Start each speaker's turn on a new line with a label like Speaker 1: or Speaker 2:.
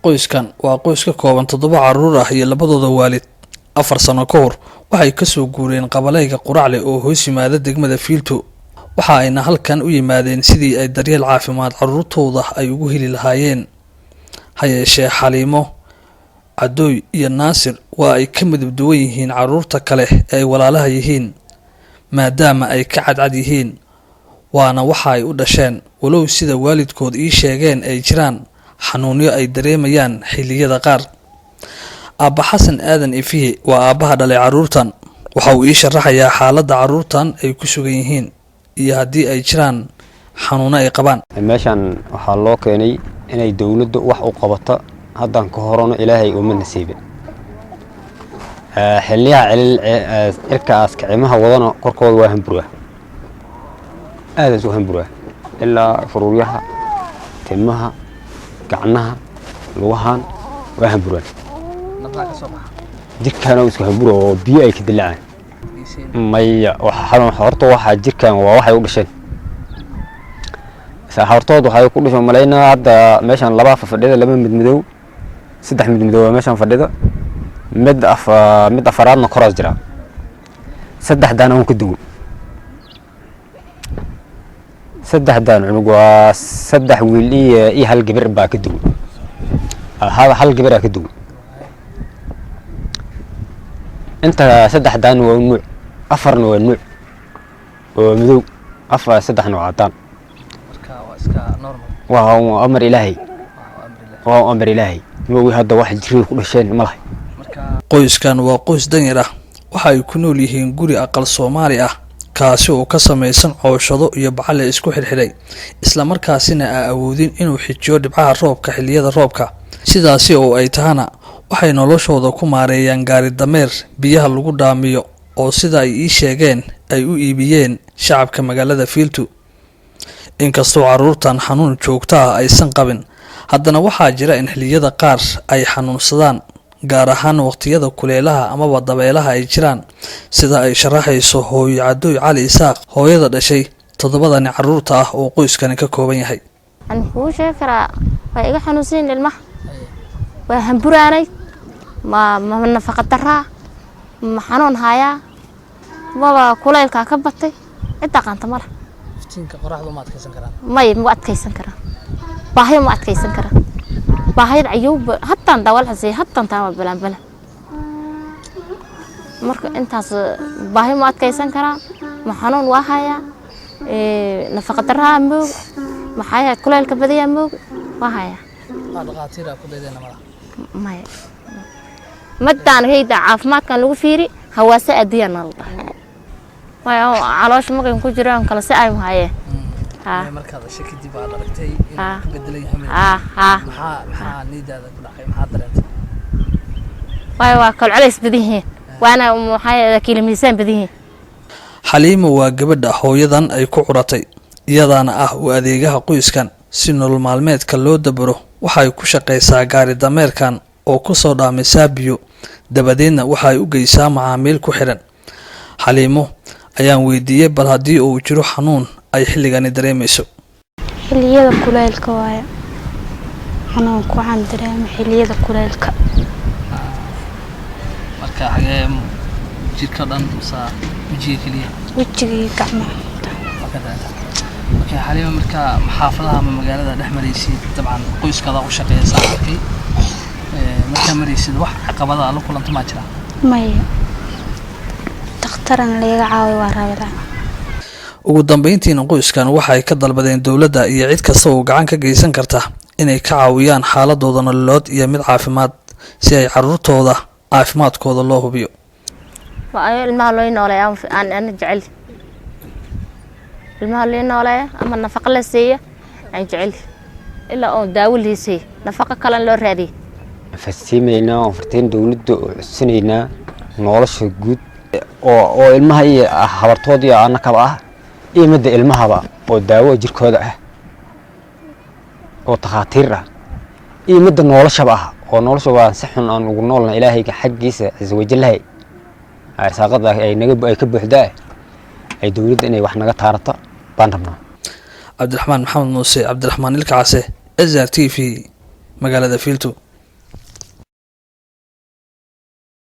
Speaker 1: Qoyskan waa qoys ka kooban toddoba carruur ah iyo labadooda waalid. 4 sano ka hor waxay kasoo guureen qabaleyga Quracle oo hoos yimaada degmada Fiilto. Waxa ayna halkan u yimaadeen sidii ay daryeel caafimaad carruurtooda ay ugu heli lahaayeen. Ha yeeshee, Xaliimo, Cadooy iyo Naasir waa ay ka midab duwan yihiin carruurta kale ee ay walaalaha yihiin, maadaama ay ka cadcad yihiin, waana waxa ay u dhasheen, walow sida waalidkood ii sheegeen ay jiraan xanuunyo ay dareemayaan xilliyada qaar. Aabba Xasan Aadan Ifiye waa aabbaha dhalay carruurtan. Waxa uu ii sharaxayaa xaaladda carruurtan ay ku sugan yihiin iyo haddii ay jiraan xanuuno ay qabaan.
Speaker 2: Meeshan waxaa loo keenay inay dowladdu wax u qabato. Haddaan ka horano Ilaahay uma nasiibin. Xiliyaha cirkaas kicimaha wadana korkooda waa hamburaa, aadaas u hamburaa, ilaa faruuryaha, timaha, gacnaha, lugahan waa hamburaan, jirkaana isku hambura oo biyo ay ka dilacaan. Maya, horta waxaa jirkan waa waxay u dhasheen. Hortood waxay ku dhashay malaynaa. Hadda meeshan laba fadhida, laba midmidow, saddex midmidow waa meeshan fadhida, mid af mid afaraadna koraas jira. Saddexdaan aan ka duwan, saddexdaan cunug waa saddex wiil iyo hal gabar baa ka duwan, hal gabaraa ka duwan. Inta saddexdaan waa nuuc, afarna waa nuuc oo madow, afar saddexna waa cadaan. Waa amar Ilaahay, waa amar Ilaahay. Maogi hadda wax jiray ku dhasheen ma lahay.
Speaker 1: Qoyskan waa qoys danyar ah. Waxa ay ku nool yihiin guri aqal Soomaali ah, kaasi oo ka samaysan cooshado iyo bacale isku xidhxidhay, islamarkaasina aa awoodin inuu xijiyo dhibcaha roobka xilliyada roobka. Sidaasi oo ay tahana, waxay noloshooda ku maareeyaan gaari dameer biyaha lagu dhaamiyo oo sida ay ii sheegeen ay u iibiyeen shacabka magaalada Fiiltu. Inkastoo carruurtan xanuun joogto ah aysan qabin, haddana waxaa jira in xilliyada qaar ay xanuunsadaan, gaar ahaan waqtiyada kuleelaha amaba dabeelaha ay jiraan, sida ay sharaxayso hooyo Cadooy Cali Isaaq, hooyada dhashay toddobadani carruurta ah oo qoyskani ka kooban yahay.
Speaker 3: Waxaan kuu sheegi karaa, waa iga xanuunsanyin ilmaha, waa hamburaanay. Ma nafaqa daraa, ma xanuun hayaa, maba kulaylkaa ka batay, cid aqaanta ma leh.
Speaker 1: Iftiinka qoraxda uma adkaysan karaan?
Speaker 3: May, ma adkaysan karaan, baahiyo ma adkaysan karaan, baahida ayuuba hataan daawal xasiy hataan taa waa balaan. Marka intaas baahi ma adkaysan karaan, ma xanuun waa hayaa, nafaqa daraa moog, maxay ahayd, kulaylka badiyaa moog waa hayaa.
Speaker 1: Dhaqaatiira ku daydeena malaha?
Speaker 3: Maya, madaan hayda caafimaadkan lagu fiiri hawaase adduunya nala dhahay. Maya, caloosha markan ku jiraan kala si ay mahayeen.
Speaker 1: Markaad dhashay kadib aad aragtay inuu ka bedelan yahay?
Speaker 3: Ha.
Speaker 1: Maxaa niidaada ku dhacay? Maxaa dareentay?
Speaker 3: Waayo, waa kala culays badan yihiin, waana maxay kiilo miisaan badan yihiin.
Speaker 1: Xaliimo waa gabadha hooyadan ay ku curatay, iyadaana ah u adeegaha qoyskan si nolol maalmeedka loo dabaro. Waxay ku shaqaysaa gaari dameerkan oo kusoo dhaamisaa biyo, dabadeedna waxa ay u geysaa macaamiil ku xidhan. Xaliimo ayaan weydiiyey bal haddii uu jiro xanuun ay xilligani dareemayso.
Speaker 4: Xilliyada kuleylka waaye xanuunka waxaan dareemay, xilliyada kuleylka.
Speaker 1: Marka xagee, jirka dhan mise wejiga keliya?
Speaker 4: Wejiga iyo gacmaha.
Speaker 1: Marka Xaliimo, marka xaafadaha ama magaalada dhex maraysid, dabcan qoyskaada u shaqeeya arkay, markaa maraysid wax caqabada la kulanta maa jira?
Speaker 4: Maya, dhakhtaran laga caawiyo waa rabi lahaa.
Speaker 1: Ugu dambeyntiina, qoyskan waxay ka dalbadeen dowladda iyo cid kasta oo gacan ka geysan karta inay ka caawiyaan xaaladooda nololood iyo mid caafimaad, si ay caruurtooda caafimaadkooda loo hubiyo.
Speaker 3: Waa ayo ilmaha loo nooleeya aan ana jecel, ilmaha loo nooleeya ama nafaqa la siiya aan jecel, ilaa oo daawo lii siiya, nafaqa kalena loo raadiya.
Speaker 2: Fasiimaynaa oo farteen dowladda oo codsanaynaa nolosha guud oo ilmaha iyo habartood iyo annakaba ah iyo midda ilmahaba oo daawo jirkooda ah oo takhaatiir ah iyo midda noloshaba ah oo nolosha waa si xun aan ugu noolna. Ilaahayga xaggiisa casa wajallahay arsaaqada ay naga ay ka buuxdaa ay dowladda inay wax naga taarato baan rabnaa.
Speaker 1: Cabdiraxmaan Maxamed Muuse, Cabdiraxmaan Ilkacase, SR TV, magaalada Fiilto.